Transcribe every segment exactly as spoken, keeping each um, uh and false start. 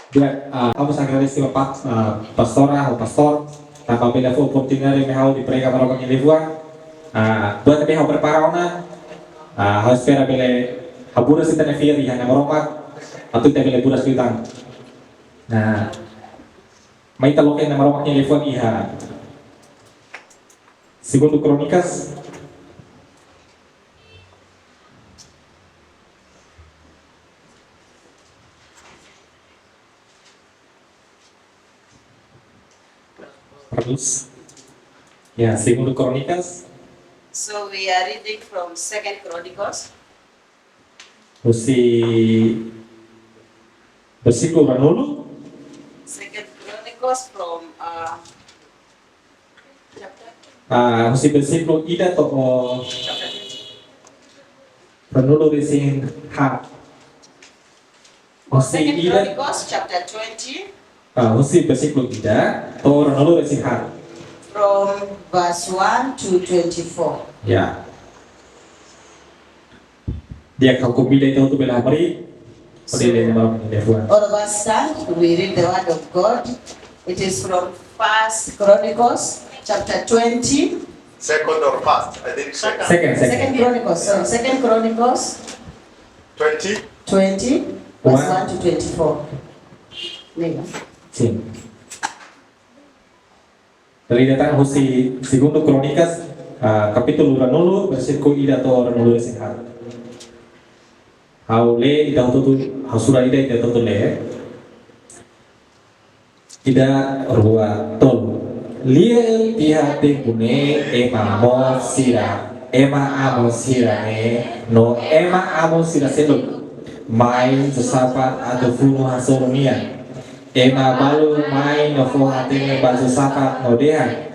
Di'ak, ah, ha'u mós agradese ba pa-, ah, pastora, ha'u pastór, tanba bele fó oportunidade mai ha'u hodi prega Maromak nia liafuan. Ah, buat ne'ebé ha'u prepara ona, ah, ha'u espera bele haburas ita-nia fiar iha Nai Maromak, atu ita bele buras liután. Nah, mai ita loke Nai Maromak nia liafuan iha Segundu Krónikas. Terus. Ya, Segundu Krónikas. So we are reading from Second Chronicles. Husi versíkulu ruanulu. Second Chronicles from, uh, chapter, ah, husi versíkulu ida to'o, chapter twenty. Ruanulu-resin-haat. Oh, husi Second ida, Chronicles chapter twenty. Ah, husi versíkulu ida to'o ruanulu-resin-haat. From verse one to twenty-four. Ya. Di'ak, ha'u konvida ita hotu bele hamriik. Hodi lee Nai Maromak nia liafuan. All of us stand, we read the word of God. It is from First Chronicles chapter twenty. Second or first? I think second. Second, second. Second Chronicles, sorry. Second Chronicles twenty. Twenty, verse one. One to twenty-four. Lee. Sin. Lee de'it husi Segundu Krónikas, ah, kapítulu ruanulu, versíkulu ida to'o ruanulu-resin-haat. Ha'u lee, ita hotu, ha'u sura ida, ita hotu lee. Ida, rua, tolu. Liu tiha tempu ne'e ema Moab sira, ema Amon sira ne'e, no ema Amon sira seluk mai Josafat atu funu hasoru nia. Ema balu mai no fó-hatene ba Josafat no dehan: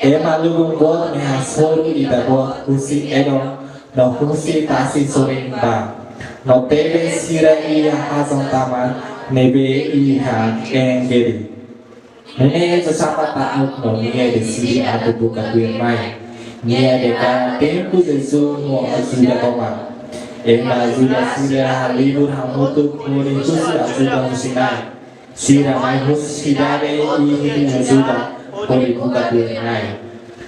Ema lubun boot ne'e hasoru ita-boot husi Edom no husi tasi sorin bá. No tebes sira iha hajan tama ne'ebé iha En-Gedi. Nune'e Josafat ta'uk no nia deside atu buka tuir mai. Nia deklara tempu jejún no ajuda tomak. Ema Juda sira halibur hamutuk hodi husu ajuda husi Nai. Sira mai husi sidade iha Juda hodi buka tuir mai.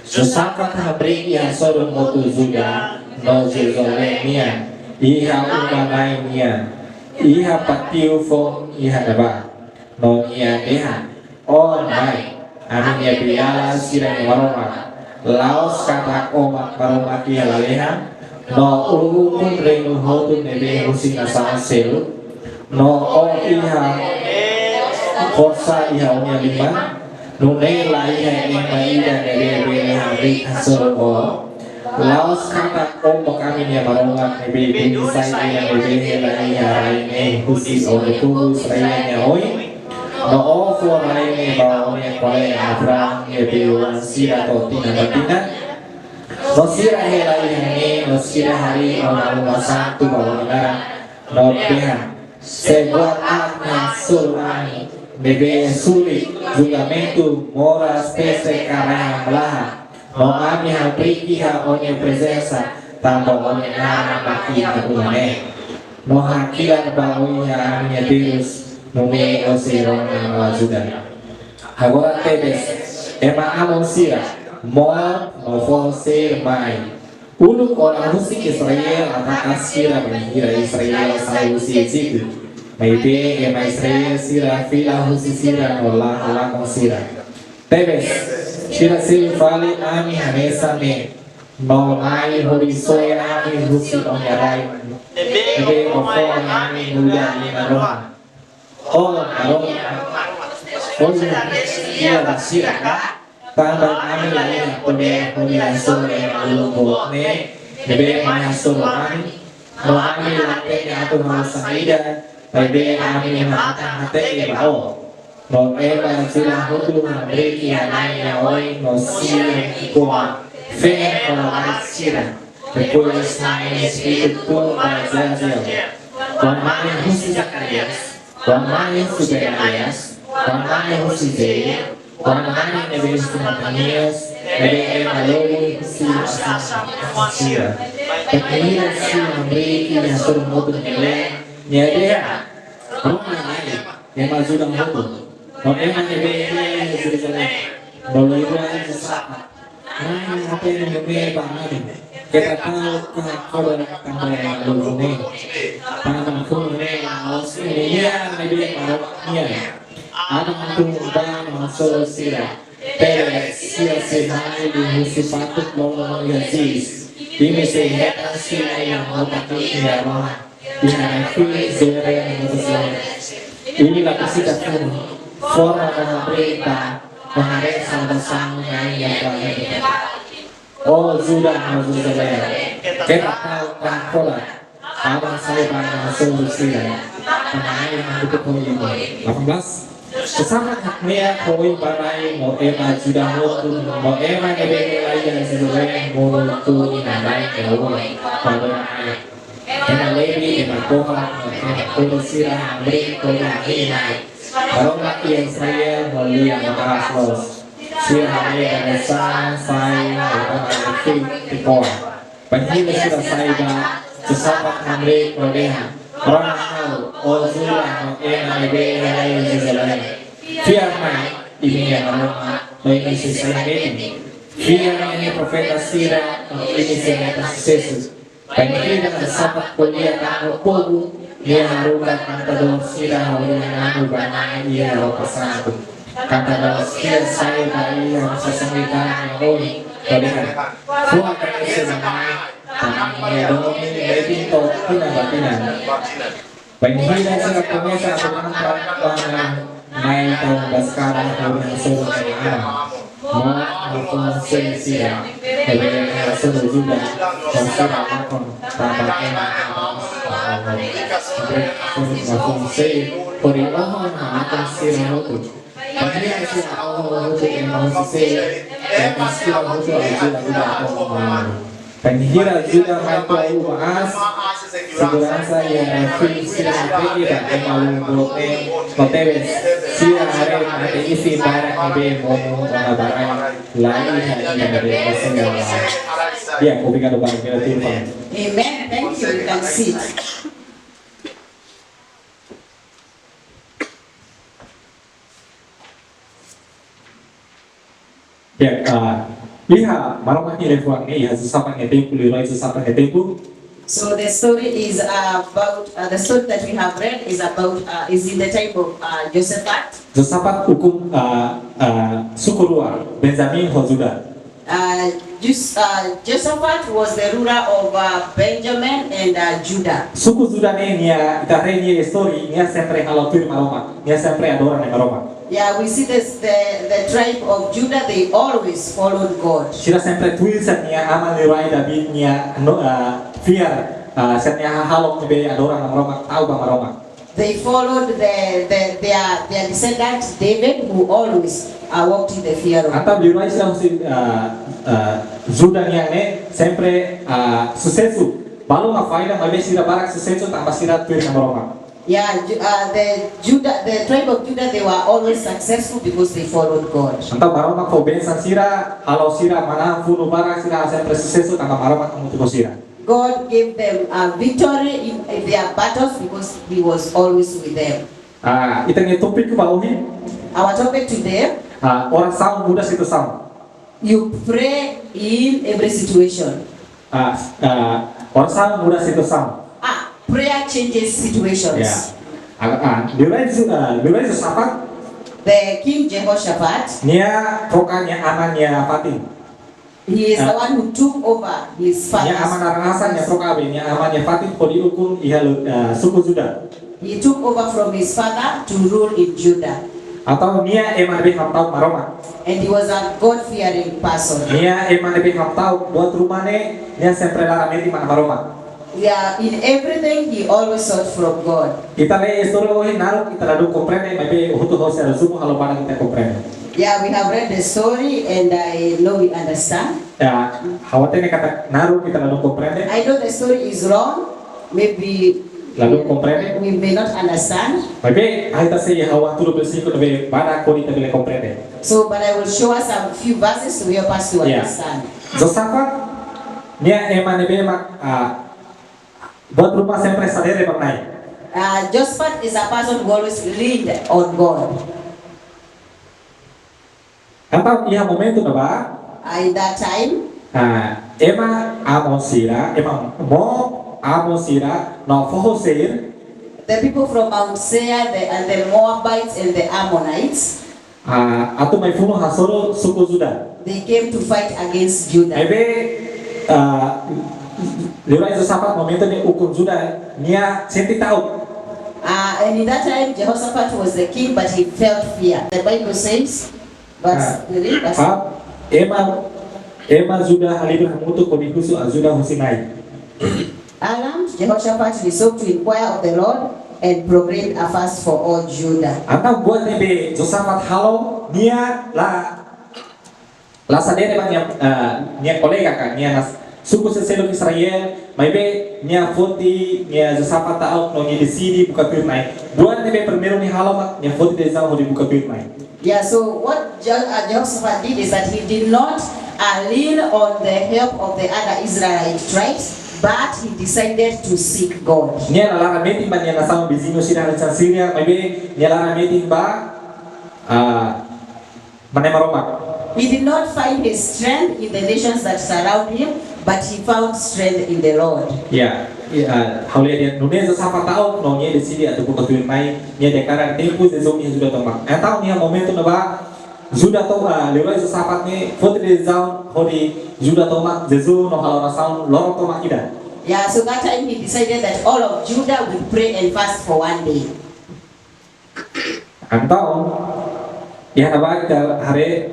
Josafat hamriik iha hasoru motu Juda no Jerusalém nian, iha uma Nai nian, iha pátiu foun iha ne'ebá. No nia dehan: Ó Nai, ami-nia beiala sira-nia Maromak, la'ós katak Ó mak Maromak iha lalehan, no ukun reinu hotu ne'ebé husi nasaun seluk, no Ó iha forsa iha Ó-nia liman, nune'e la iha ema ida ne'ebé bele hamriik hasoru Ó? La'ós katak Ó mak ami-nia Maromak ne'ebé bini sai ida ne'ebé hela iha rai ne'e husi Ó-nia povu Israel nia oin? No Ó fó rai ne'e ba Ó-nia kolega Abraham nia bei-oan sira to'o tinan ba tinan? No sira hela iha ne'e, no sira harii Ó-nia uma santu ba Ó-nia naran, no dehan: Se buat aat ne'e hasoru ami, ne'ebé suli, julgamentu, moras, peste ka raan-malahan, no ami hamriik iha Ó-nia prezensa, tanba Ó-nia naran mak iha uma ne'e. No hakilar ba Ó iha ami-nia terus, nune'e Ó sei rona no ajuda. Agora tebes, ema Amon sira, Moab no foho Seir mai. Uluk oan husik Israel ataka sira bainhira Israel sai husi Ejitu. Maibé ema Israel sira fila husi sira no la halakon sira. Tebes, sira seluk fali ami hanesan ne'e, no mai hodi soe ami husi Ó-nia rai ne'ebé Ó fó mai ami nu'udar liman-rohan. Ó Maromak, Ó sei haree sira ba sira ka? Tanba ami la iha podér hodi hasoru ema lubun boot ne'e, ne'ebé mai hasoru ami, no ami la hatene atu halo saida, maibé ami hatán-hateke ba Ó. No ema sira hotu hamriik iha Nai nia oin no sira ki'ikoan feen ho labarik sira. Depois Nai nia Espíritu tun ba Jaziel, oan-mane husi Zacarias, oan-mane husi Benaias, oan-mane husi Jehiel, oan-mane ne'ebé husi Matanias, ne'ebé ema lobos husi Asaf sira. Bainhira sira hamriik iha hasoru motu ne'e, nia dehan: Rona Nai, ema Juda hotu, no ema ne'ebé iha Jerusalém, no liurai Josafat, Na'i hatene ne'ebé ba Na'i: Keta ta'uk hakfodak tanba ema lubun ne'e, tanba funu ne'e la'ós imi-nian maibé Maromak nian. Aban tun bá no hasoru sira, tebes sira sei mai liuhusi fatuk loroloron iha Ziz. Imi sei hetan sira iha mota-bit nia rohan, iha rai-fiik Jeremias. Imi la presiza funu, forma no hamriik bá, no haree salvasaun Na'i nia fali. Ó Juda no Jerusalém, keta ta'uk hakfodak, aban sai bá no hasoru sira, tanba Na'i hamutuk ho imi. Delapan belas. Josafat hakne'ak ho oin ba Na'i no ema Juda hotu no ema ne'ebé iha Jerusalém, monu tun iha Na'i nia oin, no adora Na'i. Ema Levi, ema Kohat, no ema Kore sira hamriik ho Na'i, Maromak iha Israel, no lia makaas loos. Sira hamriik hanesan sai, no ema Levi Tekoa. Bainhira sira sai bá, Josafat hamriik no dehan: Rona ha'u, ó Juda no ema ne'ebé iha Jerusalém. Fiar mai, imi-nia Maromak, no imi sei sai metin. Fiar nia profeta sira, no imi sei hetan susesu. Bainhira Josafat ko'alia tan ho povu, nia haruka kantadór sira hodi nanu ba Na'i iha roupa santu. Kantadór sira sai ba iha sasán ida-ne'e, no dehan: Fó agradese ba Na'i, tanba nia domin metin to'o tinan ba tinan. Bainhira sira komesa atu kanta, Na'i tau ba eskada hodi hasoru ema Amon, Moab no foun-seen sira, ne'ebé hasoru Juda, no sira lakon tanba ema Amon, Amon, Amon, Amon, Amon, Amon, Amon, Amon, Amon, Amon, Bainhira sira oho hotu ema husi Seir, ema sira hotu ajuda Juda ho malu. Bainhira Juda mai to'o Uba-Aas, seguransa iha rai-fiik sira hateke ba ema lubun boot ne'e, no tebes, sira haree mate-isin barak ne'ebé monu ona ba rai, la iha ida ne'ebé sira. Ya, obrigadu barak pela tua fala. Amen. Thank you. You can sit. Ya, ah, iha Maromak nia liafuan ne'e, iha Josafat nia tempu, liurai Josafat nia tempu. So the story is about, uh, the story that we have read is about, uh, is in the time of, uh, Josafat. Josafat ukun, ah, ah, suku rua, Benjamin ho Juda. Uh, Jus-, uh, Josafat was the ruler of, uh, Benjamin and, uh, Judah. Suku Juda ne'e nia, ita haree nia istória, nia sempre halo tuir Maromak, nia sempre adora Na'i Maromak. Yeah, we see this, the, the tribe of Judah, they always followed God. Sira sempre tuir sira-nia aman liurai David nia no, ah, fiar, ah, sira-nia hahalok ne'ebé adora Na'i Maromak, tau ba Maromak. They followed the, the, their, their descendant David, who always, uh, walked in the fear of God. Entaun liurai sira husi, ah, ah, Juda nian ne'e sempre, ah, susesu. Balun mak faila, maibé sira barak susesu tanba sira tuir Na'i Maromak. Yeah, Ju-, uh, the Judah, the tribe of Judah, they were always successful because they followed God. Entaun Maromak fó bensaun sira, halo sira manán funu barak, sira sempre susesu tanba Maromak hamutuk ho sira. God gave them a victory in, in their battles because he was always with them. Ah, ita-nia tópiku ba ohin. Our topic today, ah, orasaun muda situasaun. You pray in every situation. Ah, ah, orasaun muda situasaun. Ah, prayer changes situations. Ya. Ah, ah, liurai Ju-, ah, liurai Josafat. The King Jehoshaphat. Nia troka nia aman nia fatin. He is the one who took over his father's place. Nia aman naran-hasan nia troka be nia aman nia fatin hodi ukun iha lu-, eh, suku Juda. He took over from his father to rule in Judah. Entaun nia ema ne'ebé hamtao Maromak. And he was a God-fearing person. Nia ema ne'ebé hamtao buat ruma ne'e, nia sempre laran metin mai Maromak. Yeah, in everything he always sought from God. Ita lee istória ohin naruk ita ladún komprende, maibé hotu-hotu sei resumu halo badak ita komprende. Yeah, we have read the story and I know we understand. Ya, ha'u hatene katak naruk ita ladún komprende. I know the story is long. Maybe ladún komprende. We may not understand. Maibé, ita sei hato'o tuir versíkulu ne'ebé badak hodi ita bele komprende. So, but I will show us a few verses to help us to understand. Ya. Josafat, nia ema ne'ebé mak, ah, buat ruma sempre sadere ba Na'i. Uh, Jehoshaphat is a person who always leaned on God. Entaun iha momentu ne'ebá, Uh, in that time, ah, ema Amon sira, ema Moab, Amon sira no foho Seir, the people from Mount Seir, the, and the Moabites and the Ammonites, ah, atu mai funu hasoru suku Juda. They came to fight against Judah. Maibé, ah, Liurai Jehoshafat momentu ne'e ukun Juda nia sente ta'uk. Uh, and in that time, Jehoshaphat was the king, but he felt fear. The Bible says, verse Ah, three, verse ah, ema, ema Juda halibur hamutuk hodi husu ajuda husi Na'i. Alarmed, Jehoshaphat resolved to inquire of the Lord and proclaimed a fast for all Judah. Entaun buat ne'ebé Jehoshafat halo, nia la, la sadere ba nia, eh, nia kolega ka, nia nas-, suku seluk Israel, maibé nia foti, nia Jehoshafat ta'uk no nia deside buka tuir Na'i. Buat ne'ebé primeiru nia halo mak, nia foti desizaun hodi buka tuir Na'i. Yeah, so what Je-, uh, Jehoshaphat did is that he did not, uh, lean on the help of the other Israelite tribes, but he decided to seek God. Nia la laran metin ba nia nasaun viziñu sira hanesan Síria, maibé nia laran metin ba, ah, ba Na'i Maromak. He did not find his strength in the nations that surround him, but he found strength in the Lord. Ya, ya, ha'u lee dehan nune'e Jehoshafat ta'uk no nia deside atu buka tuir Na'i, nia deklara tempu jejún iha Juda tomak. Entaun iha momentu ne'ebá Juda tomak, ah, Liurai Jehoshafat ne'e foti desizaun hodi Juda tomak jejún no halo orasaun loron tomak ida. Yeah, so that time he decided that all of Judah will pray and fast for one day. Entaun iha ne'ebá ita haree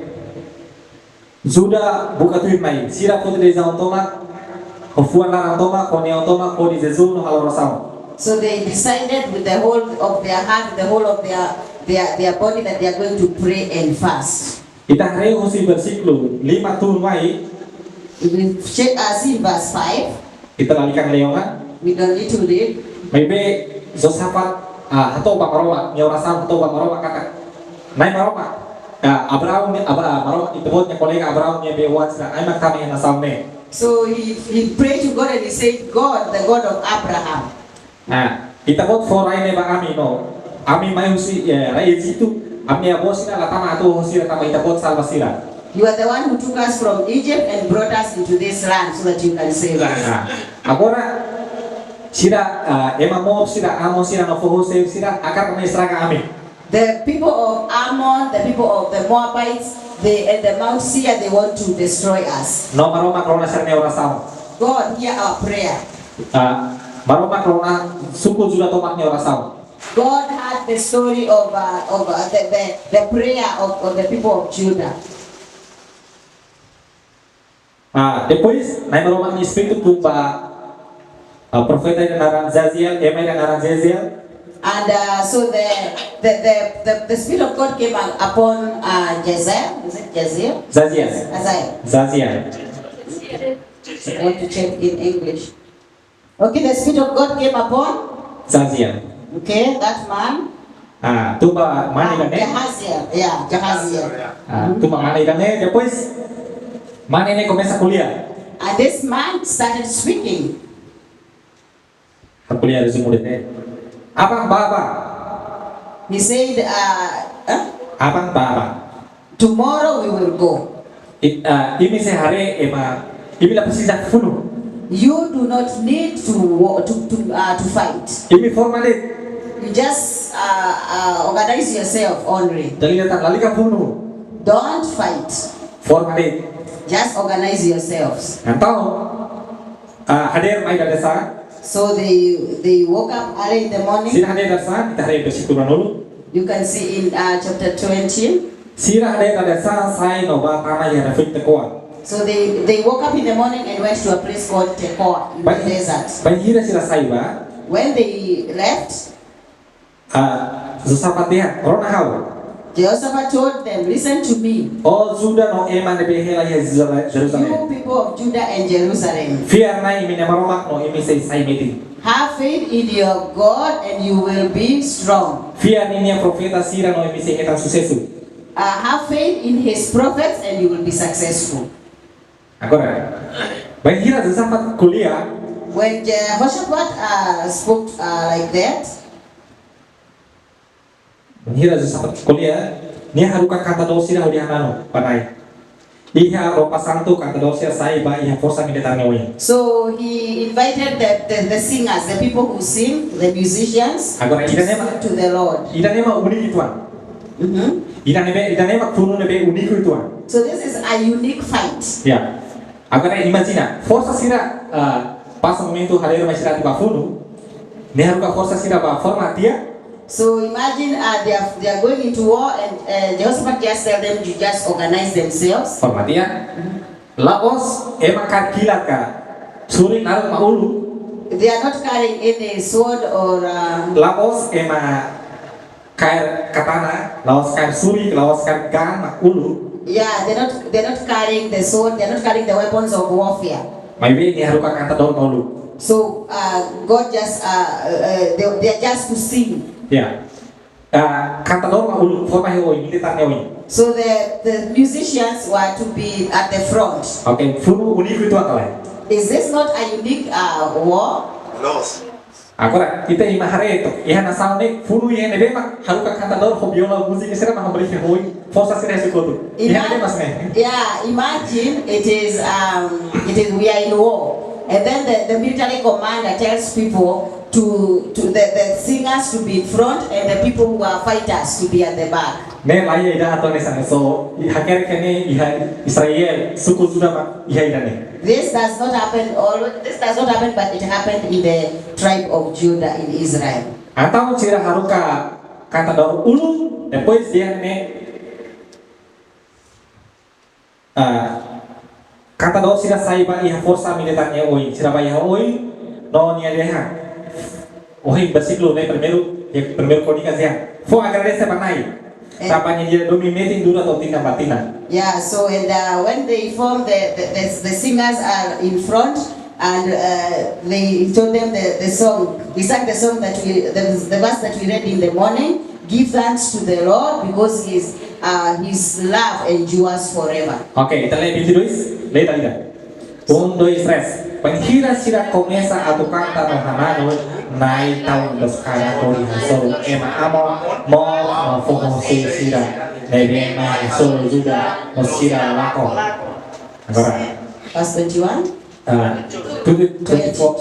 Juda buka tuir Na'i, sira foti desizaun tomak, ho fuan laran tomak, ho neon tomak, hodi jejún no halo orasaun. So they decided with the whole of their heart, the whole of their, their, their body that they are going to pray and fast. Ita haree husi versíkulu lima tun mai. We check, uh, see verse five. Ita lalika lee ona. We don't need to read. Maibé Jehoshafat, ah, hato'o ba Maromak, nia orasaun hato'o ba Maromak katak, Na'i Maromak, ah, Abraão ne'e, Abra-, Maromak, ita-boot nia kolega Abraão nia be-oan sira, ai mak tama iha nasaun ne'e. So he, he prayed to God and he said, "God, the God of Abraham." Ah, ita-boot fó rai ne'e ba ami no. Ami mai husi, eh, rai Ejitu, ami-nia avó sira la tama atu ho sira tanba ita-boot salva sira. You are the one who took us from Egypt and brought us into this land so that you can save us. Ah, agora, sira, ah, ema Moab sira, Amon sira, no foho Seir sira, hakarak mai estraga ami. The people of Ammon, the people of the Moabites, they, and the Mount Seir, they want to destroy us. No Maromak rona sira-nia orasaun. God, hear our prayer. Ah, Maromak rona suku Juda tomak nia orasaun. God heard the story of, uh, of, uh, the, the, the prayer of, of the people of Judah. Ah, depois, Na'i Maromak nia Espíritu tun ba, ah, profeta ida naran Jaziel, ema ida naran Jaziel. And, uh, so the, the, the, the, the Spirit of God came up upon, uh, Jaziel. Is it Jaziel? Jaziel. Jaziel. Jaziel. I want to check in English. Okay, the Spirit of God came upon Jaziel. Okay, that man. Ah, tun ba mane Ah, ida ne'e? Jahaziel. Yeah, Jahaziel. Ah, Mhm. tun ba mane ida ne'e, depois mane ne'e komesa ko'alia. And this man started speaking. Ko'alia resumu de'it ne'e. Aban bá bá. He said, uh, huh? Aban bá bá. Tomorrow we will go. I, ah, imi sei haree ema, imi la presiza funu. You do not need to wa-, to, to, uh, to fight. Imi forma de'it. You just, uh, uh, organize yourself only. Dala ida tan, lalika funu. Don't fight. Forma de'it. Just organize yourselves. Entaun, ah, hadeer mai dadeer-saan. So they, they woke up early in the morning. Sira hadeer dadeer-saan, ita haree versíkulu ruanulu. You can see in, uh, chapter twenty. Sira hadeer dadeer-saan sai no bá tama iha Refik Tekoa. So they, they woke up in the morning and went to a place called Tekoa in the Bain-, desert. Bainhira sira sai bá. When they left, Ah, Jeosapat dehan, rona ha'u. Jehoshaphat told them, "Listen to me. Ó Juda no ema ne'ebé hela iha Jerusale-, Jerusalém. You people of Judah and Jerusalem. Fiar Na'i imi-nia Maromak no imi sei sai metin. Have faith in your God and you will be strong. Fiar ninia profeta sira no imi sei hetan susesu. Uh, have faith in his prophets and you will be successful." Agora, bainhira Jeosapat ko'alia, When Jehoshaphat, uh, spoke, uh, like that, Bainhira Josafat ko'alia, nia haruka kantadór sira hodi hananu ba Na'i. Iha roupa santu kantadór sira sai ba iha forsa militár nia oin. So he invited the, the, the singers, the people who sing, the musicians, Agora, to ida-ne'e mak, sing to the Lord. Ida-ne'e mak úniku uitoan. Mhm. Ida-ne'e be, ida-ne'e mak funu ne'ebé úniku uitoan. So this is a unique fight. Ya. Agora imajina, forsa sira, ah, pasa momentu hadeer mai sira atu ba funu, nia haruka forsa sira ba forma tiha. So imagine, uh, they are, they are going into war and, uh, Jehoshaphat just tell them to just organize themselves. Forma tiha. La'ós ema kaer kilat ka suri naruk mak uluk. They are not carrying any sword or, uh, La'ós ema kaer katana, la'ós kaer suri, la'ós kaer gun mak uluk. Yeah, they're not, they're not carrying the sword, they're not carrying the weapons of warfare. Maibé nia haruka kantadór mak uluk. So, uh, God just, uh, uh, they, they are just to sing. Ya. Ah, kantadór mak uluk, forma iha oin, militár nia oin. So the, the musicians were to be at the front. Oke, funu úniku uitoan ka lae? Is this not a unique, uh, war? Loos. Agora, ita ema haree to'ok, iha nasaun ne'e, funu iha ne'ebé mak haruka kantadór ho viola, múzika sira mak hamriik iha oin, forsa sira husi kotuk. Iha ne'ebé mak ne'e? Yeah, imagine it is, um, it is, we are in war. And then the, the military commander tells people to, to the, the singers to be in front and the people who are fighters to be at the back. Ne'e laiha ida atu hanesan ne'e, so, i hakerek ne'e iha Israel, suku Juda mak iha ida-ne'e. This does not happen always, this does not happen, but it happened in the tribe of Judah in Israel. Entaun sira haruka kantadór uluk, depois iha ne'e, ah, kantadór sira sai ba iha forsa militár nia oin, sira ba iha oin, no nia dehan. Ohin versíkulu ne'e primeiru, iha primeiru Krónikas dehan: Fó agradese ba Na'i. Eh. Tanba nia domin metin dura to'o tinan ba tinan. Yeah, so and, uh, when they form the, the, the, the singers are in front and, uh, they told them the, the song. He sang the song that we, the, the verse that we read in the morning, "Give thanks to the Lord because his, uh, his love endures forever." Oke, ita lee vinte e dois, lee ida-idak. Um, dois, três. Bainhira sira komesa atu kanta no hananu, Na'i tau ema Israel hodi hasoru ema Amon, Moab no foho-sa'e sira ne'ebé mai hasoru Juda no sira lakon. Agora. Verse twenty-one. Ah, twenty, twenty-four,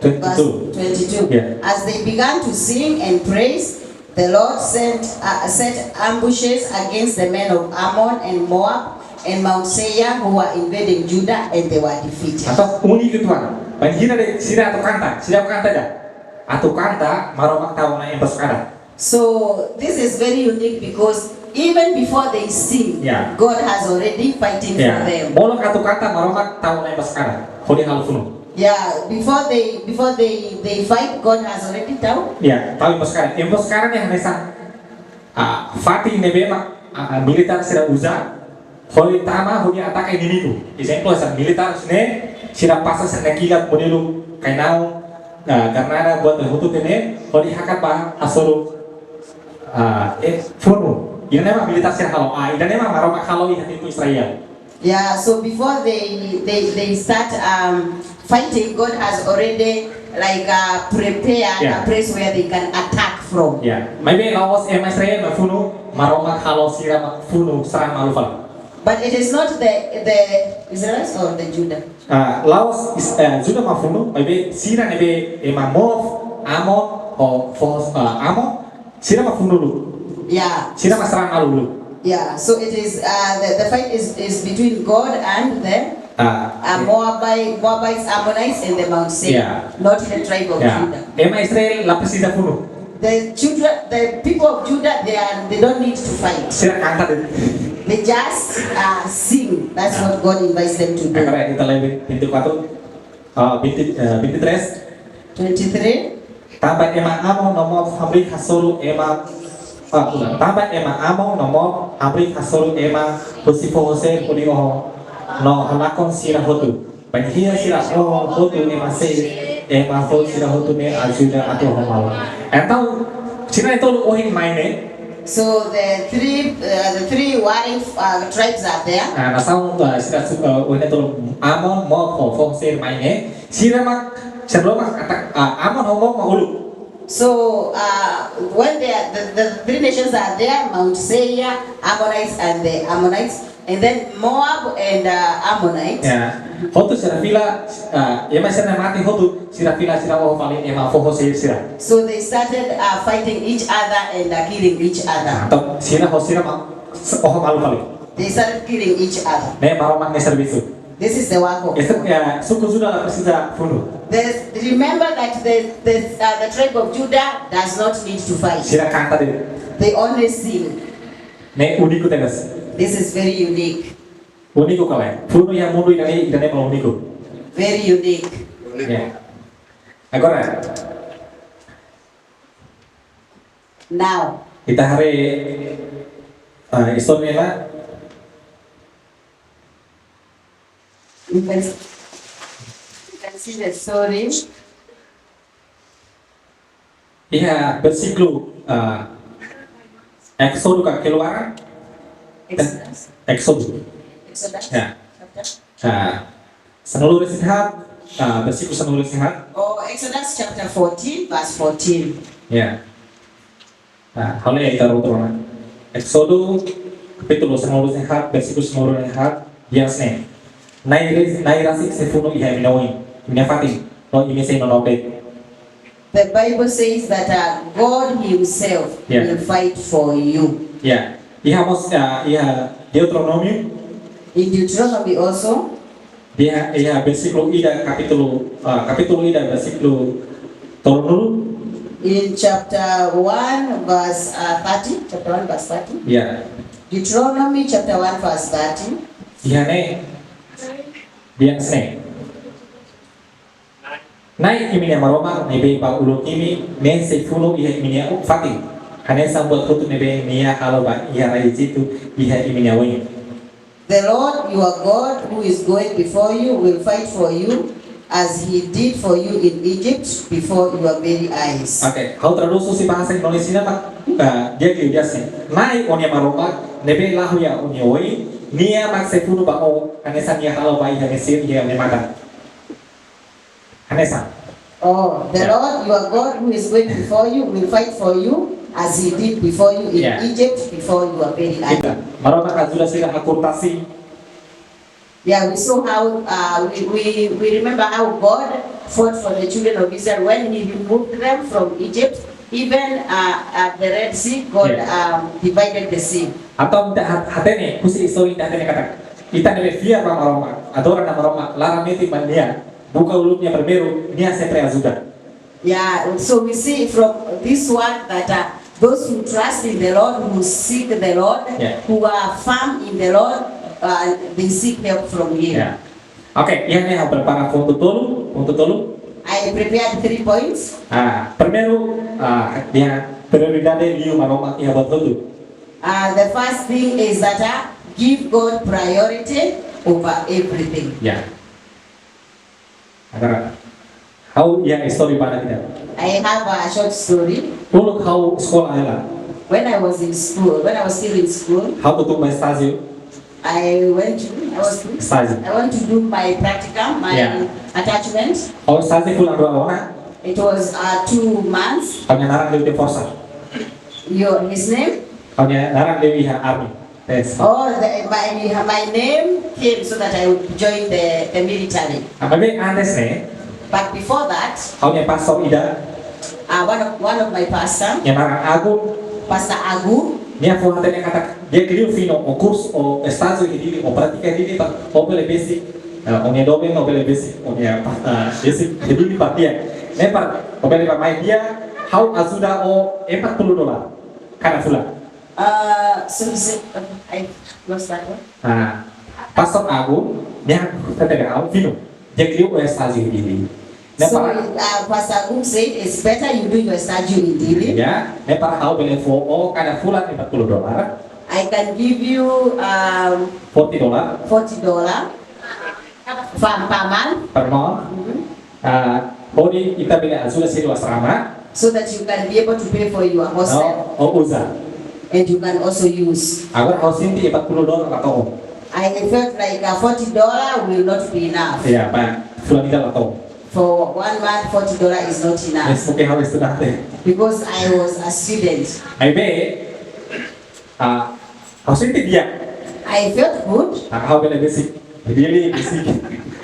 twenty-two. Verse twenty-two. Yeah. As they began to sing and praise, the Lord sent, uh, set ambushes against the men of Ammon and Moab and Mount Seir who were invading Judah, and they were defeated. Entaun úniku uitoan. Bainhira sira atu kanta, sira kanta ida. Atu kanta, Maromak tau ona ema Israel. So this is very unique because even before they sing, yeah, God has already fighting for, yeah, them. Molok atu kanta, Maromak tau ona ema Israel hodi halo funu. Yeah, before they, before they, they fight, God has already tau. Ya, tau ema Israel. Ema Israel ne'e hanesan, ah, fatin ne'ebé mak, ah, militár sira uza hodi tama, hodi ataka inimigu. Ezemplu, hanesan militár ne'e, sira pasa sira-nia kilat modelu kainau, ah, granada, buat hotu-hotu ne'e, hodi hakat ba hasoru, ah, eh, funu. Ida-ne'e mak militár sira halo, ah, ida-ne'e mak Maromak halo iha tempu Israel. Yeah, so before they, they, they start, um, fighting, God has already, like, uh, prepared, yeah, a place where they can attack from. Ya, maibé la'ós ema Israel mak funu, Maromak halo sira mak funu, sarang malu fali. But it is not the, the Israelites or the Judah. Ah, la'ós Is-, eh, Juda mak funu, maibé sira ne'ebé ema Moab, Amon, ho foho, ah, Amon, sira mak funu uluk. Ya. Sira mak sarang malu uluk. Yeah, so it is, uh, the, the fight is, is between God and the, ah, uh, Moabite, Moabites, Ammonites, and the Mount Seir, ya, not the tribe of, ya, Judah. Ema Israel la presiza funu. The children, the people of Judah, they are, they don't need to fight. Sira kanta de'it. They just, uh, sing. That's, ya, what God invites them to do. Agora ita lee vinte e quatro, ah, vinte, eh, vinte e três. Twenty-three. Tanba ema Amon no Moab hamriik hasoru ema, ah, ulang. Tanba ema Amon no Moab hamriik hasoru ema husi foho Seir hodi oho no halakon sira hotu. Bainhira sira oho hotu ema Seir, ema ho sira hotu ne'e ajuda atu oho malu. Entaun, sira na'in-tolu ohin mai ne'e. So the three, uh, the three warring, uh, tribes are there. Ah, nasaun, ah, sira su-, ah, ohin na'in-tolu Amon, Moab ho foho Seir mai ne'e. Sira mak, sira mak atak, ah, Amon ho Moab mak uluk. So uh, when they are, the, the three nations are there, Mount Seir, Ammonites, and the Ammonites, and then Moab and uh, Ammonites. Ya. Hotu sira fila, ah, ema sira mate hotu, sira fila sira oho fali ema foho Seir sira. So they started uh, fighting each other and uh, killing each other. Entaun sira ho sira ma, oho malu fali. They started killing each other. Ne'e Maromak nia servisu. This is the work of Esta, God. Ya, suku Juda la presiza funu. There's, remember that the, the, uh, the tribe of Judah does not need to fight. Sira kanta de'it. They only sing. Ne'e úniku tebes. This is very unique. Úniku ka lae. Funu iha mundu ida-ne'e, ida-ne'e mak úniku. Very unique. Ya. Agora, Now, ita haree, ah, istória ne'e. you can, you can see the story. Iha versíkulu, ah, Éxodo ka Keluaran? Exodus. Éxodo. Exodus. Ya. Chapter. Ah, sanulu-resin-haat, ah, versíkulu sanulu-resin-haat. Oh, Exodus chapter fourteen, verse fourteen. Ya. Ah, halo ya ita rotona. Éxodo kapítulu sanulu-resin-haat, versíkulu sanulu-resin-haat, dehan hanesan ne'e: Na'i ras-, Na'i rasik sei funu iha imi-nia oin, imi-nia fatin, no imi sei nonook de'it. The Bible says that uh, God Himself Yeah. will fight for you. Ya, iha mós, ah, iha Deuteronómiu, In Deuteronomy also, iha, iha versíkulu ida, kapítulu, ah, kapítulu ida, versíkulu tolunulu. in chapter one, verse uh, thirty, chapter one, verse thirty. Ya, Deuteronomy chapter one, verse thirty. iha ne'e, dehan hanesan ne'e: Na'i imi-nia Maromak ne'ebé bá uluk imi, ne'e sei funu iha imi-nia fatin, hanesan buat hotu ne'ebé nia halo ba iha rai Ejitu iha imi-nia oin. The Lord your God, who is going before you, will fight for you as he did for you in Egypt before your very eyes. Oke, ha'u tradús husi bahasa Indonesia mak, ah, di'ak liu, dehan hanesan ne'e: Na'i ó-nia Maromak ne'ebé la'o iha ó-nia oin, nia mak sei funu ba ó hanesan nia halo ba iha Mesir iha ó-nia matan. Hanesan. Oh, the Yeah. Lord your God, who is going before you, will fight for you as he did before you in Yeah. Egypt before your very eyes. Ita, Maromak ajuda sira hakurtasi. Yeah, we saw how uh, we, we, we remember how God fought for the children of Israel when He removed them from Egypt. Even uh, at the Red Sea, God Yeah. um, divided the sea. Entaun ita ha-, hatene, husi istória ita hatene katak ita ne'ebé fiar ba Maromak, adora Maromak, laran metin ba Nia, buka uluk Nia primeiru, Nia sempre ajuda. Yeah, so we see from this one that uh, those who trust in the Lord, who seek the Lord, Yeah. who are firm in the Lord, uh, they seek help from Him. Ya. Oke, iha ne'e ha'u prepara pontu tolu, pontu tolu. I prepared three points. Ah, primeiru, ah, dehan prioridade liu Maromak iha buat hotu. Uh, the first thing is that uh, give God priority over everything. Ya. Agora, ha'u iha istória badak ida. I have a short story. Uluk ha'u eskola hela, When I was in school, when I was still in school, ha'u tun ba estájiu. I went to, I was, Estájiu. I went to do my practicum, my Yeah. attachment. Ha'u estájiu fulan rua ona. It was uh, two months. Ha'u-nia naran liu iha forsa. Your, his name? Ha'u-nia naran liu iha army. Yes. Oh, the, my, my name came so that I would join the, the military. Maibé antes ne'e, But before that, ha'u-nia pastór ida, uh, one of one of my pastor, nia naran Agu, Pastor Agu, nia fó-hatene katak di'ak liu fino ó kursu, ó estájiu iha Dili, ó prátika iha Dili, para ó bele besik, eh, ó-nia doben, ó bele besik, ó-nia pa-, eh, besik iha Dili para di'ak. Ne'e para ó bele bá-mai di'ak, ha'u ajuda ó empat puluh dolar kada fulan. Uh, so he said, uh, I lost that one. Ah, Pastór Agu, nia hatete ba ha'u, fino, di'ak liu ó estájiu iha Dili. Ne'e So para, uh, Pastor Agu said it's better you do your study in Dili. Ya, ne'e para ha'u bele fó ó kada fulan empat puluh dolar, I can give you um, forty dolar. forty dollar per, per month. Per month. Mhm. Ah, hodi ita bele ajuda selu asrama. So that you can be able to pay for your hostel. No, ó uza. And you can also use. Agora ha'u sente empat puluh dolar la to'o. I felt like a forty dollar will not be enough. Ya, para fulan ida la to'o. For one month, forty dollar is not enough. Mezmu ke ha'u estudante. Because I was a student. Maibé, ah, ha'u sente di'ak. I felt good. Ah, ha'u bele besik. Really besik.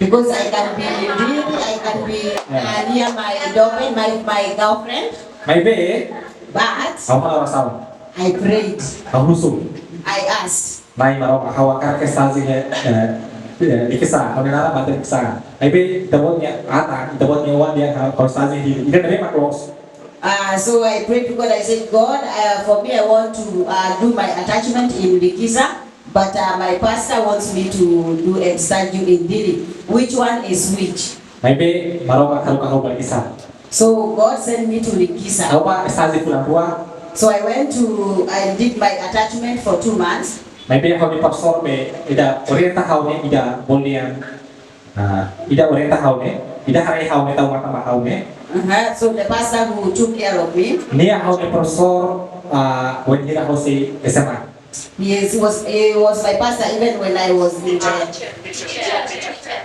Because I can be in Dili, I can be, uh, near my daughter, my, my girlfriend. Maibé, but ha'u halo orasaun. I prayed. Ha'u husu. I asked. Na'i Maromak, ha'u hakarak estájiu iha, eh, eh, Likisá, ha'u-nia naran Bater Likisá. Maibé, ita-boot nia atan, ita-boot nia oan dehan ha'u estájiu iha Dili. Ida-ne'e mak loos. Uh, so I prayed to God. I said, "God, uh, for me, I want to, uh, do my attachment in Likisá, but, uh, my pastor wants me to do and study in Dili. Which one is which?" Maibé Maromak haruka ha'u ba Likisá. So God sent me to Likisá. Ha'u bá estájiu fulan rua. So I went to, I did my attachment for two months. Maibé ha'u-nia profesór be ida orienta ha'u ne'e, ida bolian. Ah, ida orienta ha'u ne'e, ida haree ha'u ne'e, tau matan ba ha'u ne'e. Uh-huh. So the pastor who took care of me. Nia ha'u-nia profesór, ah, wainhira ha'u sei S M A. Yes, he was, he was my pastor even when I was in the,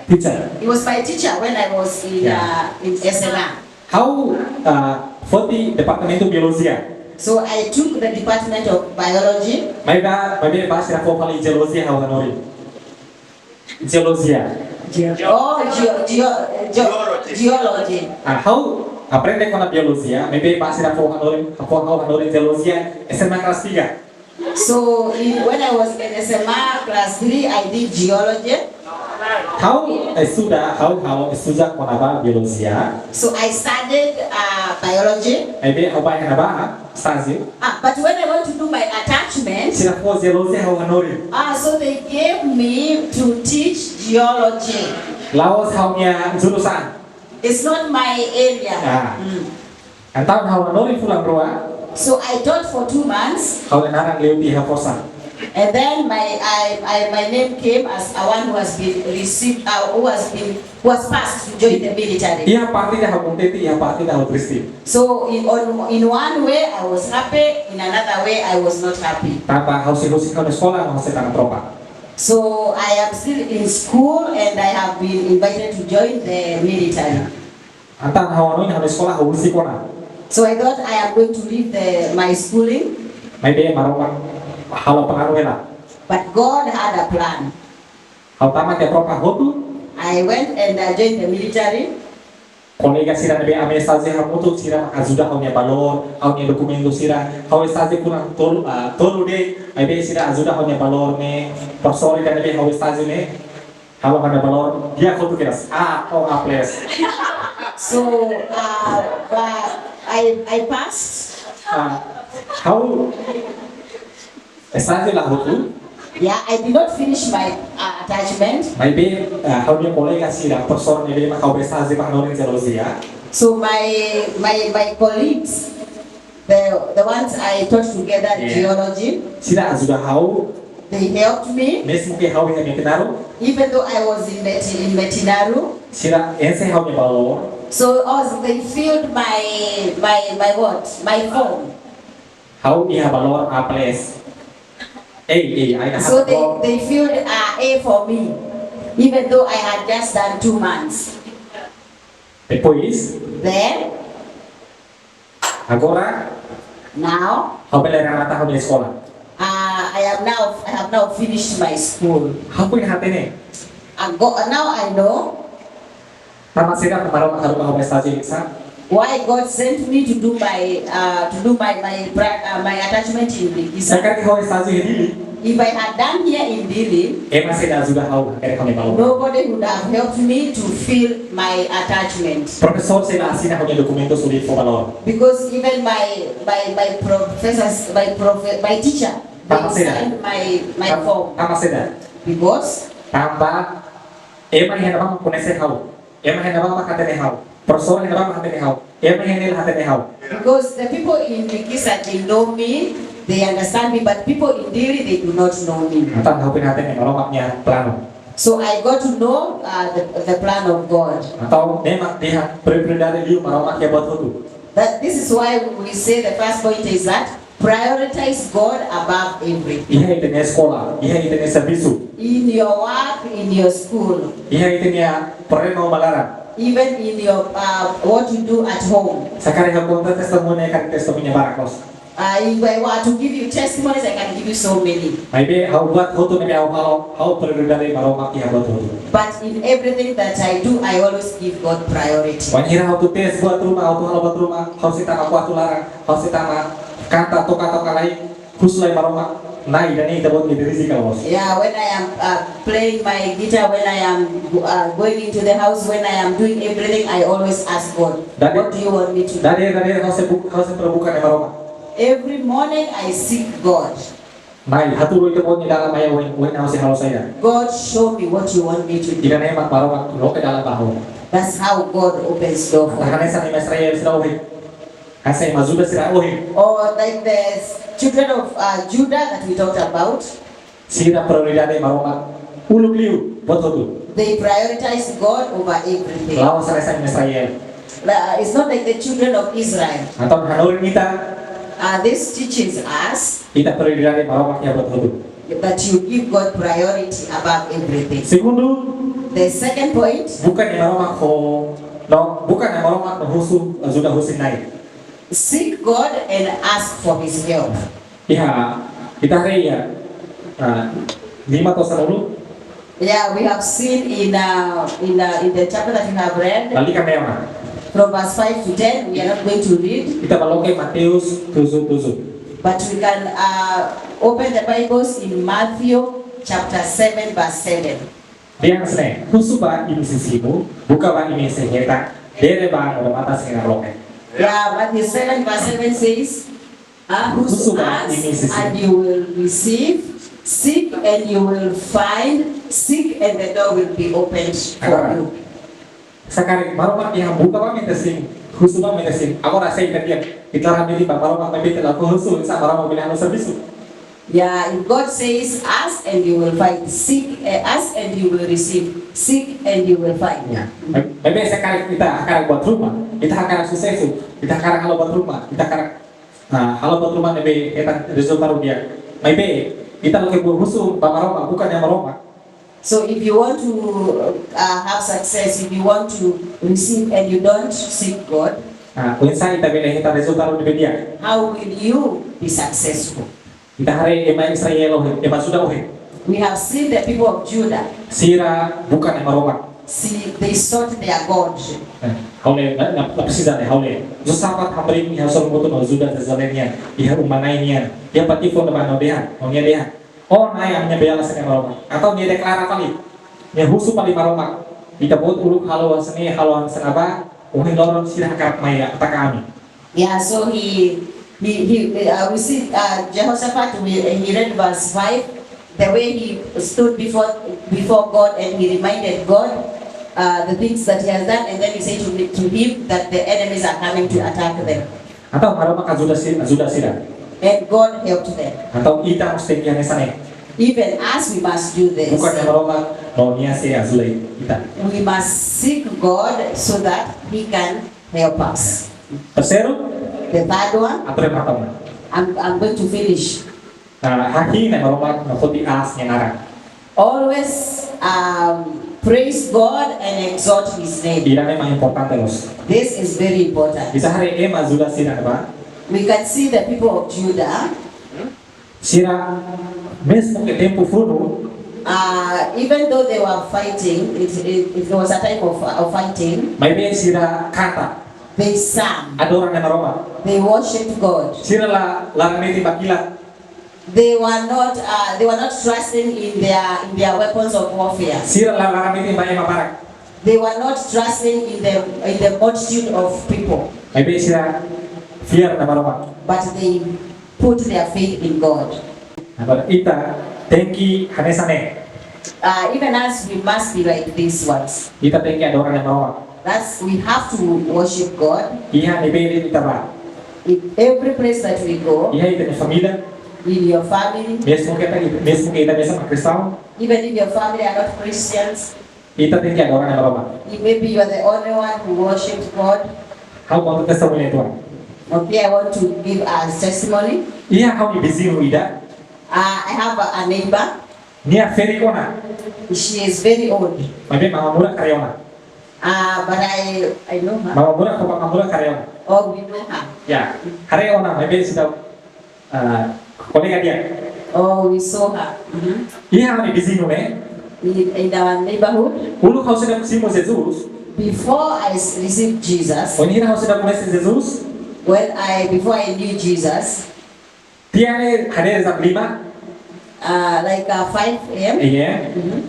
teacher. He was my teacher when I was in, yeah, uh, in S M A. Ha'u, uh, foti Departamentu Biolojia. So I took the Department of Biology. Maibé, maibé bá sira fó fali Jeolojia ha'u hanorin. Jeolojia. Geo-, oh, geo-, geo-, geo-, geology. Ah, ha'u aprende kona-ba biolojia, maibé bá sira fó hanorin, fó ha'u hanorin Jeolojia, S M A kelas tiga. So, in, when I was in S M A class three, I did geology. Ha'u estuda, ha'u, ha'u estuda kona-ba biolojia. So I studied, uh, biology. Maibé ha'u bá iha ne'ebá estájiu. Ah, but when I want to do my attachment, sira fó Jeolojia ha'u hanorin. Ah, so they gave me to teach geology. La'ós ha'u-nia jurusan. It's not my area. Ah. Mm. Entaun ha'u hanorin fulan rua. So I taught for two months. Ha'u-nia naran liu tiha forsa. And then my, I, I, my name came as a one who has been received, uh, who has been, who has passed to join the military. Iha parte ida ha'u kontente, iha parte ida ha'u triste. So in, on, in one way I was happy, in another way I was not happy. Tanba ha'u sei husik ha'u-nia eskola, ha'u sei tama tropa. So I am still in school and I have been invited to join the military. Entaun ha'u hanoin ha'u-nia eskola ha'u husik ona. So I thought I am going to leave the, my schooling. Maibé Maromak halo planu hela. But God had a plan. Ha'u tama iha tropa hotu. I went and I joined the military. Kolega sira ne'ebé ami estájiu hamutuk sira ajuda ha'u-nia balor, ha'u-nia dokumentu sira, ha'u estájiu fulan tolu, ah, tolu de'it, maibé sira ajuda ha'u-nia balor ne'e, profesór ida ne'ebé ha'u estájiu ne'e, halo ha'u-nia balor, di'ak hotu kedas, A, oh, A plus. So, uh, but I, I passed. Ah, ha'u estájiu la hotu. Yeah, I did not finish my, uh, attachment. Maibé, ah, ha'u-nia kolega sira, profesór ne'ebé mak ha'u bá estájiu ba hanorin Jeolojia. So my, my, my colleagues, the, the ones I taught together, yeah, geology, sira ajuda ha'u. They helped me. Mezmu ke ha'u iha Metinaro. Even though I was in Meti-, in Metinaro. Sira enxe ha'u-nia balor. So also they filled my, my, my what? My form. Ha'u iha balor A plus. Ei, ei, ai na. So they, ha'u they filled, uh, A for me, even though I had just done two months. Depois? Then? Agora? Now? Ha'u bele remata ha'u-nia eskola. Uh, I have now, I have now finished my school. Ha'u foin hatene. Ago-, now I know. Tanba saida mak Maromak haruka ha'u bá estájiu Likisá? Why God sent me to do my, uh, to do my, my pra-, uh, my attachment in Likisá? Se karik ha'u estájiu iha Dili. If I had done here in Dili, ema sei la ajuda ha'u hakerek ha'u-nia balor. Nobody would have helped me to fill my attachment. Profesór sei la asina ha'u-nia dokumentu hodi fó balor. Because even my, my, my professors, my profe-, my teacher, they signed my, my form. Tanba saida? Because? Tanba ema iha ne'ebá mak koñese ha'u. Ema iha ne'ebá mak hatene ha'u. Profesór iha ne'ebá mak hatene ha'u. Ema iha ne'e la hatene ha'u. Because the people in Likisá, they know me, they understand me, but people in Dili, they do not know me. Entaun ha'u foin hatene Maromak nia planu. So I got to know, uh, the, the plan of God. Entaun ne'e mak dehan prioridade liu Maromak iha buat hotu. That, this is why we say the first point is that prioritize God above everything. Iha ita-nia eskola, iha ita-nia servisu. In your work, in your school. Iha ita-nia problema ba laran. Even in your uh, what you do at home. Se karik ha'u konta testemuñu, karik testemuñu barak loos. Uh, if I were to give you testimonies, I can give you so many. Maibé ha'u buat hotu ne'ebé ha'u halo, ha'u prioridade Maromak iha buat hotu. But in everything that I do, I always give God priority. Wainhira ha'u atu tesi buat ruma, ha'u atu halo buat ruma, ha'u sei tama kuartu laran, ha'u sei tama kanta, toka-toka lai, husu lai Maromak, Na'i, ida-ne'e Ita-Boot nia riziki ka lae. Yeah, when I am uh, playing my guitar, when I am uh, going into the house, when I am doing everything, I always ask God, Dade- "What do you want me to do?" Dadeer, dadeer, ha'u sei bu-, ha'u sei para buka Na'i Maromak. Every morning I seek God. Na'i, hatudu Ita-Boot nia dalan mai ha'u, ohin ha'u sei halo saida. God, show me what you want me to do. Ida-ne'e mak Maromak loke dalan ba ha'u. That's how God opens door for me. Hanesan ema Israel sira ohin. Hanesan ema Juda sira ohin. Or like the children of uh, Judah that we talked about. Sira prioridade Maromak uluk liu buat hotu. They prioritize God over everything. La'ós hanesan ema Israel. La- It's not like the children of Israel. Entaun hanorin ita, Uh, this teaches us ita prioridade Maromak iha buat hotu. That you give God priority above everything. Segundu, The second point, buka Na'i Maromak ho, no, buka Na'i Maromak no husu ajuda husi Na'i. Seek God and ask for His help. Iha, ita haree iha, ah, lima to'o sanulu. Yeah, we have seen in uh, in uh, in the chapter that we have read, Lalika neen ona. From verse five to ten, we are not going to read. Ita bá loke Mateus tujuh tujuh. But we can uh, open the Bibles in Matthew chapter seven, verse seven. Dehan hanesan ne'e, husu ba imi sei simu, buka ba imi sei hetan, dere ba no matan sei hanesan loke. Yeah, Matthew seven, verse seven says, uh, husu, husu ba, ask, imi sei simu, and you will receive, seek and you will find, seek and the door will be opened for, agora, you. Se karik Maromak dehan buka ba imi sei simu, husu ba imi sei simu. Agora se ita dehan, ita rame di ba Maromak, maibé ita la husu, sá Maromak bele halo servisu? Yeah, if God says, "Ask and you will find, seek, eh, ask and you will receive, seek and you will find." Ya. Maibé se karik ita hakarak buat ruma, ita hakarak susesu, ita hakarak halo buat ruma, ita hakarak, ah, halo buat ruma ne'ebé hetan rezultadu di'ak. Maibé ita loke buat husu ba Maromak, bukan Na'i Maromak. So if you want to uh, have success, if you want to receive and you don't seek God, ah, oinsá ita bele hetan rezultadu ne'ebé di'ak? How will you be successful? Ita haree ema Israel ohin, ema Juda ohin. We have seen the people of Judah. Sira buka Na'i Maromak. See, they sought their God. Eh, ha'u lee, la, la, la presiza lee, ha'u lee. Josafat hamriik nia hasoru moto no Juda Jerusalém nian, iha uma Na'i nian, iha patiko no ba no dehan, no nia dehan, "Ó Na'i, ami-nia beiala hanesan ne'e Maromak." Entaun nia deklara fali, nia husu fali Maromak, "Ita-Boot uluk halo hanesan ne'e, halo hanesan ne'ebá, ohin loron sira hakarak mai ataka ami." Yeah, so he he he uh, we see uh, Jehoshaphat. We, he read verse five. The way he stood before before God and he reminded God uh, the things that he has done, and then he said to, me, to him that the enemies are coming to attack them. Entaun Maromak ajuda si-, ajuda sira. And God helped them. Entaun ita mós tenke hanesan ne'e. Even us, we must do this. Buka Maromak, no nia sei ajuda ita. We must seek God so that He can help us. Terseiru, the third one, atu remata ona. I'm, I'm going to finish. Ah, hahi'i Na'i Maromak no foti aas nia naran. Always um, praise God and exalt His name. Ida-ne'e mak importante loos. This is very important. Ita haree ema Juda sira-ne'ebá. We can see the people of Judah. Sira, mezmu ke tempu funu, uh, even though they were fighting, it, it, it was a time of, of fighting. Maibé sira kanta. They sang. Adora Na'i Maromak. They worshipped God. Sira la, la hametin ba kilat. They were not, uh, they were not trusting in their, in their weapons of warfare. Sira la, la hametin ba ema barak. They were not trusting in the, in the multitude of people. Maibé sira fiar Na'i Maromak. But they put their faith in God. Agora ita tenke hanesan ne'e. Uh, even us, we must be like these ones. Ita tenke adora Na'i Maromak. That's, we have to worship God. Iha ne'ebé de'it ita bá. In every place that we go, iha ita-nia família, in your family, mezmu ke ita, mezmu ke ita mezmu kristaun, even if your family are not Christians, ita tenke adora Na'i Maromak. Maybe you are the only one who worships God. Ha'u konta testemuñu uitoan. Okay, I want to give a testimony. Iha ha'u-nia viziñu ida. Uh, I have a, a neighbor. Nia ferik ona. She is very old. Maibé Maromak muda karik ona. Ah, but I, I know her. Mama Mura, ko Mama Mura haree ona? Oh, we know her. Ya, haree ona, maibé seidauk, ah, kolega di'ak. Oh, we saw her. Mhm. Iha ha'u-nia viziñu ne'e. In, in our neighborhood. Uluk ha'u seidauk simu Jesus. Before I s- received Jesus, Wainhira ha'u seidauk koñese Jesus. when I, before I knew Jesus, Tiha ne'e hadeer jam lima. uh, like uh, five a m. Iya. Mhm.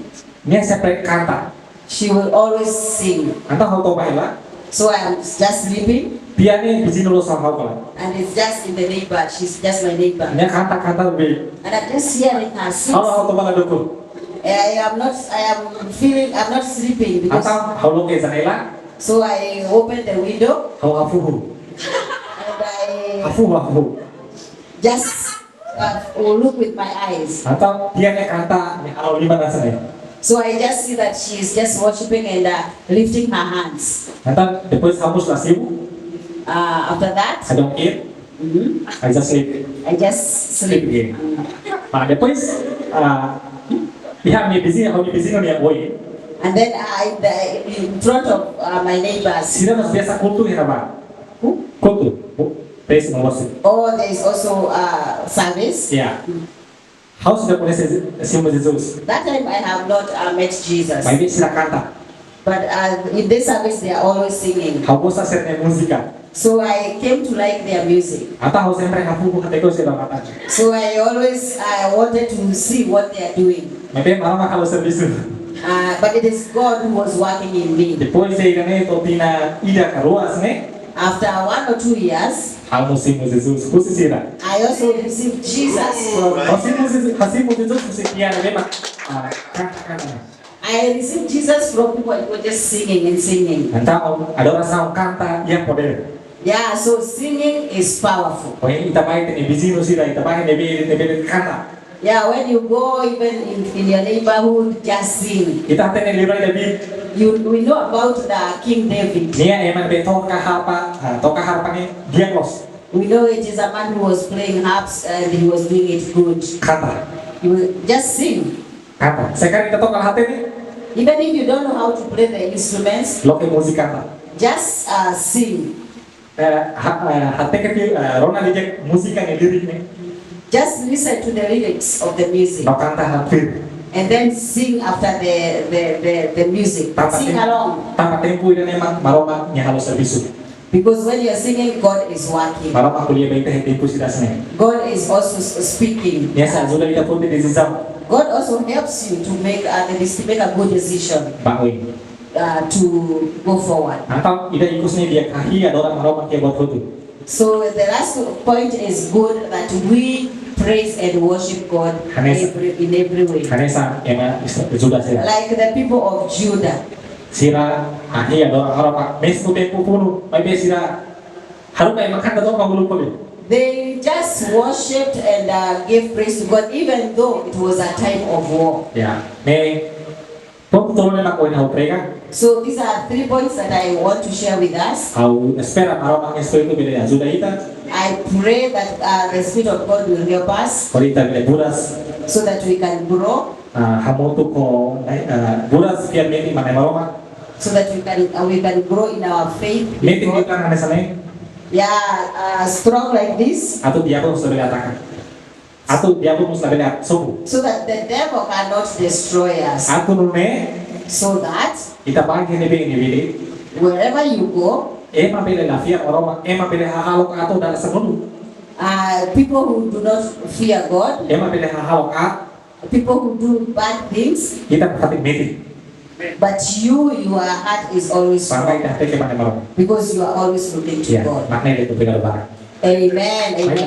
Nia sempre kanta. She will always sing. Entaun ha'u to'o ba hela. So I'm just sleeping, Tiha ne'e viziñu loos ha'u kala. and it's just in the neighbor. She's just my neighbor. Nia kanta, kanta be. And I'm just hearing her sing. Ha'u, ha'u to'o ba la dukur. I am not, I am feeling, I'm not sleeping because. Entaun ha'u loke janela. So I opened the window Ha'u hafuhu. and I Hafuhu, hafuhu. just uh, look with my eyes. Entaun tiha ne'e kanta, nia halo liman hanesan ne'e. So I just see that she is just worshiping and uh, lifting her hands. Entaun depois ha'u mós la simu. Uh, after that, I don't care. Mhm. I just sleep. I just Sleep sleep. Again. Nah, depois, ah, iha ha'u-nia viziñu, ha'u-nia viziñu nia oin. And then uh, in, the, in front of uh, my neighbors, Sira mós biasa kultu iha ne'ebá. Who? Kultu. Praise and worship. Oh, there is also uh, service. Ya. Ha'u seidauk koñese, simu Jesus. That time I have not uh, met Jesus. Maibé sira kanta. But uh, in this service, they are always singing. Ha'u gosta sira-nia múzika. So I came to like their music. Entaun ha'u sempre hafuhu hateke sira-nia matan. So I always I wanted to see what they are doing. Maibé Maromak halo servisu. Uh, but it is God who was working in me. Depois de ida-ne'e to'o tinan ida ka rua ne'e. After one or two years, Ha'u simu Jesus husi sira. I also received Jesus from. Ha'u simu Jesus, ha'u simu Jesus husi tiha ne'ebé mak, ah, kanta, kanta. I received Jesus from people who were just singing and singing. Entaun adorasaun, kanta iha podér. Yeah, so singing is powerful. Ohin ita bá iha ita-nia viziñu sira, ita bá iha ne'ebé, ne'ebé kanta. Yeah, when you go even in, in your neighborhood, just sing. Ita hatene liurai David. You, we know about the King David. Nia ema ne'ebé toka harpa, ah, toka harpa ne'e di'ak loos. We know it is a man who was playing harps and he was doing it good. Kanta. You will just sing. Kanta. Se karik ita to'o la hatene, Even if you don't know how to play the instruments, loke múzika kanta. Just uh, sing. Eh, ha, eh, hateke, eh, rona didi'ak múzika nia lirik ne'e. Just listen to the lyrics of the music. No kanta hampir. And then sing after the, the, the, the music. Sing along. Tanba tempu ida-ne'e mak Maromak nia halo servisu. Because when you're singing, God is working. Maromak ko'alia ba ita iha tempu sira hanesan ne'e. God is also s- speaking. Nia sei ajuda ita foti desizaun. God also helps you to make a, to make a good decision Ba oin. uh, to go forward. Entaun ida ikus ne'e di'ak, hahi'i adora Maromak iha buat hotu. So the last point is good that we praise and worship God Hanesan. every, in every way. Hanesan ema Isra-, Juda sira. Like the people of Judah. Sira hahi'i adora Maromak mezmu tempu funu, maibé sira haruka ema kanta to'o mahulu kole. They just worshipped and uh, gave praise to God, even though it was a time of war. Ya, ne'e pontu tolu ne'e mak ohin ha'u prega. So these are three points that I want to share with us. Ha'u espera Maromak nia Espíritu bele ajuda ita. I pray that uh, the Spirit of God will help us Hodi ita bele buras. So that we can grow, Ah, hamutuk ho, eh, ah, buras fiar metin ba Nai Maromak. So that we can, uh, we can grow in our faith. Metin liután hanesan ne'e. Yeah, uh, strong like this. Atu diabu mós labele ataka. Atu diabu mós labele sobu. So that the devil cannot destroy us. Atu nune'e. So that. Ita bá iha ne'ebé, iha ne'ebé de'it. Wherever you go. Ema bele la fiar Maromak, ema bele hahalok aat dala sanulu. Uh, people who do not fear God. Ema bele hahalok aat. People who do bad things. Ita fatin metin. But you, your heart is always strong. Tanba ita hateke ba Nai Maromak. Because you are always looking to God. Mak ne'e de'it, obrigadu barak. Amen. Amen.